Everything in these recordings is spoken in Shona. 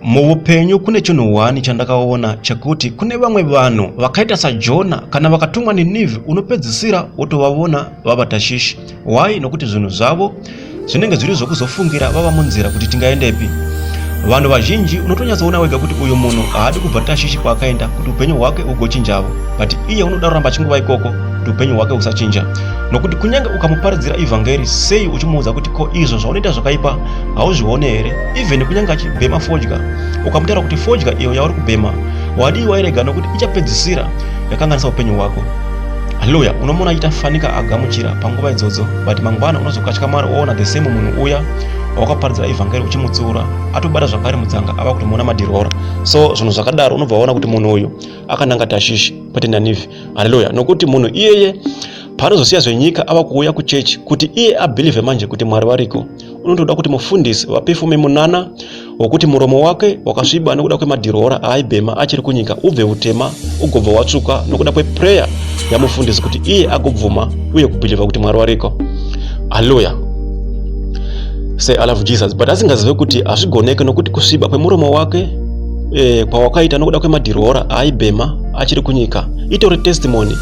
Muvupenyu kune chinhu hwani chandakaona chekuti kune vamwe vanhu vakaita saJona kana vakatumwa Ninivhi unopedzisira wotovavona vava Tashishi. Why? Nokuti zvinhu zvavo zvinenge zviri zvokuzofungira vava munzira kuti tingaendepi. Vanhu vazhinji unotonyatsoona wega kuti uyu munhu haadi kubva Tashishi kwaakaenda kuti upenyu hwake hugochinjavo, but iye unoda kuramba achingova ikoko kuti upenyu hwake husachinja. Nokuti kunyange ukamuparidzira ivhangeri sei uchimuudza kuti ko izvo zvaunoita zvakaipa hauzvione here even kunyange achibhema fodya ukamutaura kuti fodya iyo yauri kubhema wadii wairega nokuti ichapedzisira yakanganisa upenyu hwako haleluya unomuona achiita fanika agamuchira panguva idzodzo but mangwana unozokatyamara woona the same munhu uya wawakaparidzira ivhangeri uchimutsiura atobata zvakare mudzanga ava kutomuona madhirora so zvinhu zvakadaro unobva waona kuti munhu uyu akananga tashishi kwete nanivhi haleluya nokuti munhu iyeye paanozosiya zvenyika ava kuuya kuchechi kuti iye abhilivhe manje kuti mwari variko unotoda kuti mufundisi vapefume munana wokuti muromo wake wakasviba nokuda kwemadhirora aaibhema achiri kunyika ubve utema ugobva watsvuka nokuda kweprayer yamufundisi kuti iye agobvuma uye kubhilivha kuti mwari variko haleluya say i love jesus but asingazive kuti hazvigoneke nokuti kusviba kwemuromo wake e, kwawakaita nokuda kwemadhirora aaibhema achiri kunyika itori testimony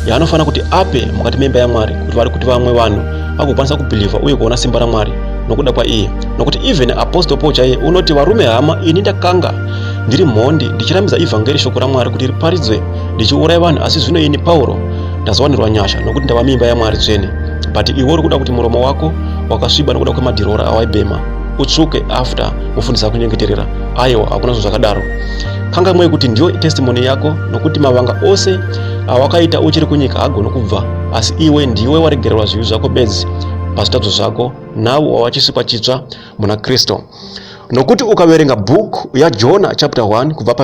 yaanofanira kuti ape mukati memba yamwari kuti vari kuti vamwe vanhu vagokwanisa kubhilivha uye kuona simba ramwari nokuda kwaiye nokuti even apostle paul chaiye unoti varume hama ini ndakanga ndiri mhondi ndichirambidza ivhangeri shoko ramwari kuti riparidzwe ndichiuraya vanhu asi zvino ini pauro ndazowanirwa nyasha nokuti ndava mimba yamwari tsvene but iwe uri kuda kuti muromo wako wakasviba nokuda kwemadhirora awaibhema utsvuke after mufundisi akunyengeterera aiwa hakuna zvinhu zvakadaro kangamwei kuti ndiyo testimony yako nokuti mavanga ose awakaita uchiri kunyika haagoni kubva asi iwe ndiwe waregererwa zvivi zvako bedzi pazvitadzo zvako now wava chisikwa chitsva muna kristu nokuti ukaverenga bhuku yajona chapter 1 kubva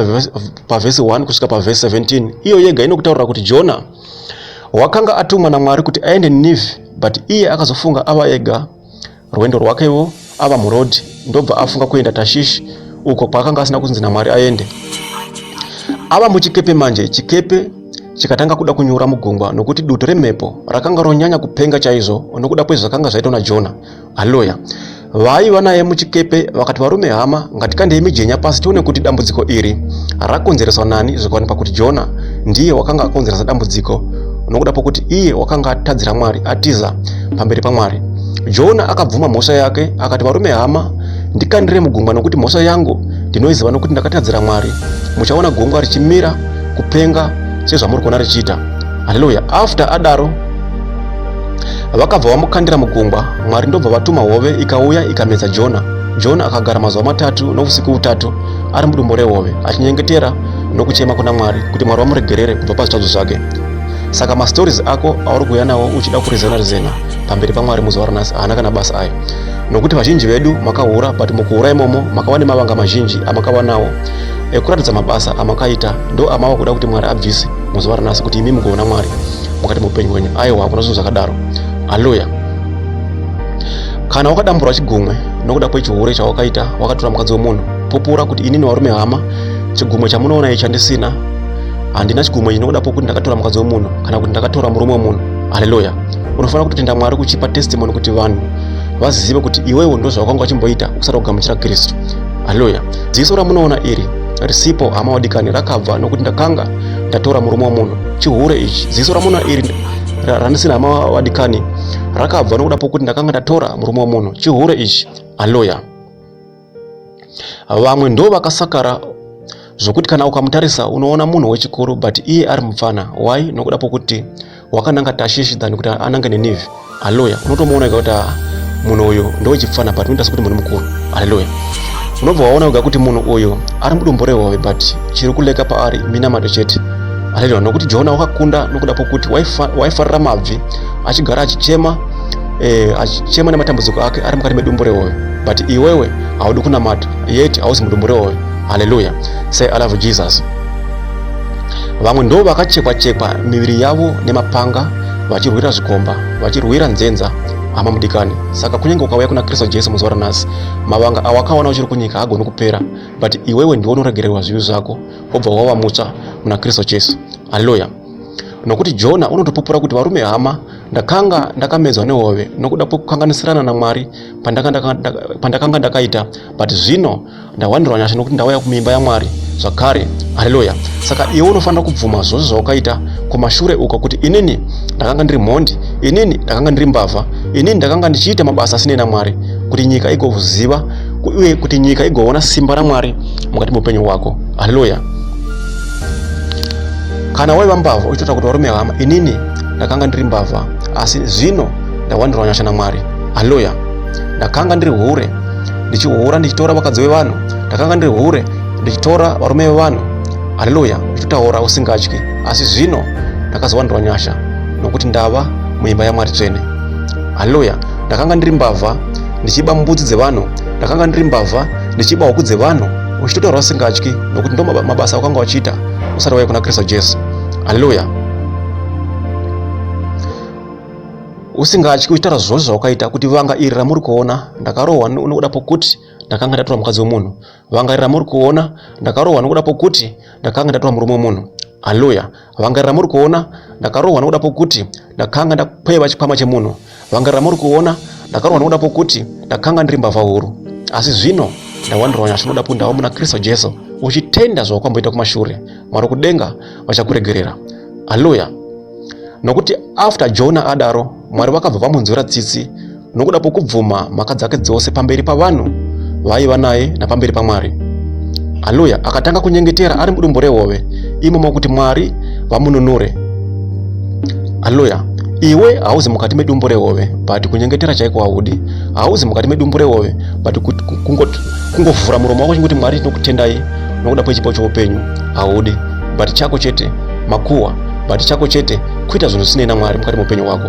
pavhesi 1 kusvika pavhesi 17 iyo yega inokutaurira kuti jona wakanga atumwa namwari kuti aende ninivhi but iye akazofunga ava ega rwendo rwakewo ava muroad ndobva afunga kuenda tashishi uko kwaakanga asina kunzi namwari aende ava muchikepe manje chikepe chikatanga kuda kunyura mugungwa nokuti dutu remhepo rakanga ronyanya kupenga chaizvo nokuda kwezvakanga zvaitwa najona haleluya vaiva naye muchikepe vakati varume hama ngatikandei mijenya pasi tione kuti dambudziko iri rakonzereswa nani zvikaonekwa kuti jona ndiye wakanga akonzeresa dambudziko nokuda pokuti iye wakanga atadzira mwari atiza pamberi pamwari jona akabvuma mhosva yake akati varume hama ndikandire mugungwa nokuti mhosva yangu ndinoiziva nokuti ndakatadzira mwari muchaona gungwa richimira kupenga sezvamuri kuona richiita haleluya after adaro vakabva vamukandira mugungwa mwari ndobva vatuma hove ikauya ikamedza jona jona akagara mazuva matatu nousiku utatu ari mudumbu rehove achinyengetera nokuchema kuna mwari kuti mwari vamuregerere kubva pazvitadzo zvake saka mastories ako auri kuuya nawo uchida kurizena rizena pamberi pamwari muzuva ranhasi haana kana basa ayo nokuti vazhinji vedu makahura but mukuhura imomo makava nemavanga mazhinji amakava nawo ekuratidza mabasa amakaita ndo amava kuda kuti mwari abvise muzuva ranhasi kuti imi mugoona mwari mukati meupenyu hwenyu aiwa hakuna zvinhu zvakadaro haleluya kana wakadamburwa chigumwe nokuda kwechihure chawakaita wakatora mukadzi wemunhu pupura kuti inini varume hama chigumwe chamunoona ichi chandisina handina chigumwe ichi nokuda pokuti ndakatora mukadzi wemunhu kana kuti ndakatora murume wemunhu haleluya unofanira kutotenda mwari kuchipa testimony kuti vanhu vazive kuti iwewe ndozvawakanga uchimboita usati wakugamuchira kristu haleluya ziso ramunoona iri risipo hama wadikani rakabva nokuti ndakanga ndatora murume wemunhu chihure ichi ziso ramunoona iri randisina hama wadikani rakabva nokuda pokuti ndakanga ndatora murume wemunhu chihure ichi haleluya vamwe ndo vakasakara zvokuti kana ukamutarisa unoona munhu wechikuru but iye ari mupfana why nokuda pokuti wakananga tashishi than kuti anange nenivi haleluya unotomuona wega kuti ah, munhu uyu ndowechipfana but unoita sekuti munhu mukuru haleluya unobva waona wega kuti munhu uyu ari mudumbu rehove but chiri kuleka paari minamato chete haleluya nokuti jona wakakunda nokuda pokuti waifarira mabvi achigara achichema eh, achichema nematambudziko ake ari mukati medumbu rehove but iwewe haudi kunamata yet hausi mudumbu rehove haleluya say i love jesus vamwe ndo vakachekwa chekwa miviri yavo nemapanga vachirwira zvikomba vachirwira nzenza hama mudikani saka kunyange ukauya kuna kristu jesu muzuva ranhasi mavanga awakawana uchiri kunyika haagoni kupera but iwewe ndiwe unoregererwa zvivi zvako wobva wava mutsva muna kristu jesu haleluya. Nokuti Jona unotopupura kuti varume hama, ndakanga ndakamedzwa nehove nokuda kwekukanganisirana naMwari pandakanga ndakaita, but zvino ndawanirwa nyasha nokuti ndauya kuimba yaMwari zvakare. Haleluya! Saka iwe unofanira kubvuma zvose zvawakaita kumashure uko, kuti inini ndakanga ndiri mhondi, inini ndakanga ndiri mbavha, inini ndakanga ndichiita mabasa asinei naMwari, kuti nyika igoziva uye kuti nyika igoona simba raMwari mukati meupenyu hwako. Haleluya! Kana waiva mbavha uchitotaura kuti varume hama, inini ndakanga ndiri mbavha, asi zvino ndawanirwa nyasha naMwari. Haleluya! Ndakanga ndiri hure ndichihura ndichitora vakadzi vevanhu, ndakanga ndiri hure ndichitora varume vevanhu. Haleluya! Uchitotaura usingatyi, asi zvino ndakazowanirwa nyasha nokuti ndava muimba yaMwari tsvene. Haleluya! Ndakanga ndiri mbavha ndichiba mbudzi dzevanhu, ndakanga ndiri mbavha ndichiba huku dzevanhu, uchitotaura usingatyi nokuti ndo mabasa awakanga uchiita usati wauya kuna Kristu Jesu. Haleluya! Usingatyi uchitaura zvose zvawakaita kuti vanga iri ramuri kuona ndakarohwa nokuda pokuti ndakanga ndatora mukadzi wemunhu. Vanga iri ramuri kuona ndakarohwa nokuda pokuti ndakanga ndatora murume wemunhu. Haleluya! Vanga iri ramuri kuona ndakarohwa nokuda pokuti ndakanga ndakweva chikwama chemunhu. Vanga iri ramuri kuona ndakarohwa nokuda pokuti ndakanga ndiri mbavha huru. Asi zvino ndawandirwa nyasha nokuda pokuti ndava muna Kristu Jesu. Uchitenda zvawakamboita kumashure, Mwari kudenga vachakuregerera. Haleluya! Nokuti after Jona adaro, Mwari vakabva vamunzwira tsitsi nokuda pokubvuma mhaka dzake dzose pamberi pavanhu vaiva naye napamberi paMwari. Haleluya! Akatanga kunyengetera ari mudumbu rehove imomo kuti Mwari vamununure. Haleluya! Iwe hauzi mukati medumbu rehove, but kunyengetera chaiko haudi. Hauzi mukati medumbu rehove, but kungovhura muromo wako chingoti Mwari tinokutendai nokuda kwechipo choupenyu haudi, but chako chete makuhwa, but chako chete kuita zvinhu zvisinei naMwari mukati meupenyu hwako.